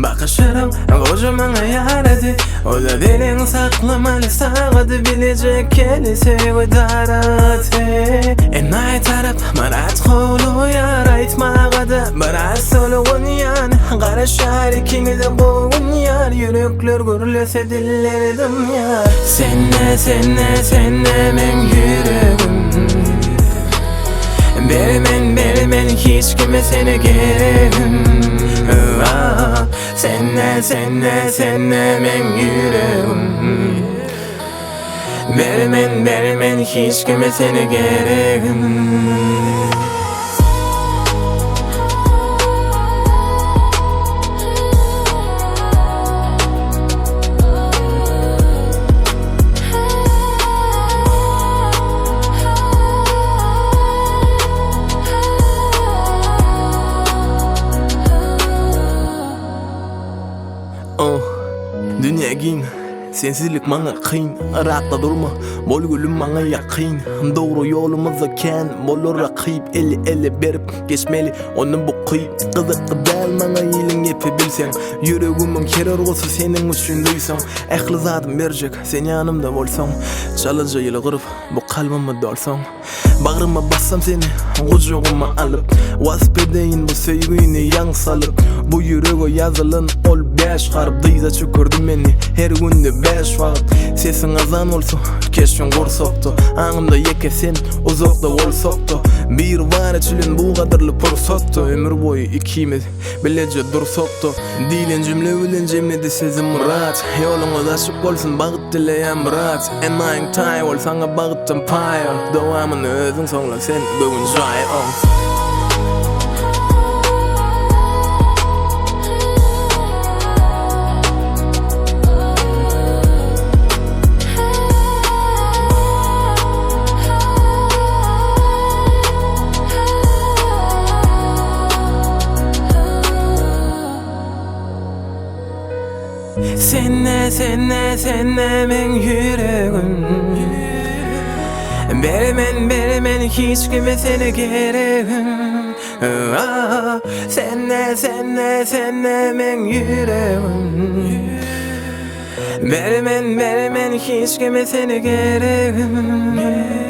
Bakyşlaryň goja maňa ýarady Oda diliň saklamaly sagady Bilecek keli söýgi daraty Enaýy tarap Myrat howlugýar Aýtmagada biraz solgunýan Garaşýar ikiňize gowy gün ýar Ýürekler gürlese diller dymýar Sende sende sende meň ýüregim Bermen bermen hiç kime seni geregim Sende sende sende meň ýüregim Bermen bermen hiç kime seni geregim. Oh, dünýä giň, sensizlik maňa kyn, Yrakda durma, bol gülüm maňa ýakyn, Dogry ýolumyzda kän bolar rakyp, Eli-ele berip geçmeli ony bukyp, Gyzykly däl maňa iliň gepi bilseň, Ýüregimiň her urgusy seniň üçin duýsaň, Ähli zadym berjek, sen ýanymda bolsaň, Çalaja ýylgyryp, bu kalbymy dolsaň. Bagryma bassam seni, gujagyma alyp, Wasp edeýin bu söýgini ýaň salyp. Bu ýürege ýazylan ol bäş harp Dyza çökerdi meni her günde bäş wagt. Sesiň azan bolsa, keşbiň gursakda, Aňymda ýeke sen, uzakda bolsak-da. Biri bar eçilen bu gadyrly pursatda, Ömür boýy ikimiz bileje dursak-da. Diýlen jümle bilen jemledi sözüm Myrat. Ýoluňyz açyk bolsun bagt dileýän brat. Enaýyň taýy bol saňa bagtdan paý ol. Dowamyny özüň soňla sen göwün jaýy ol. Sende sende sende meň ýüregim Bermen bermen hiç kime seni geregim Sende sende sende meň ýüregim Bermen bermen hiç kime seni geregim.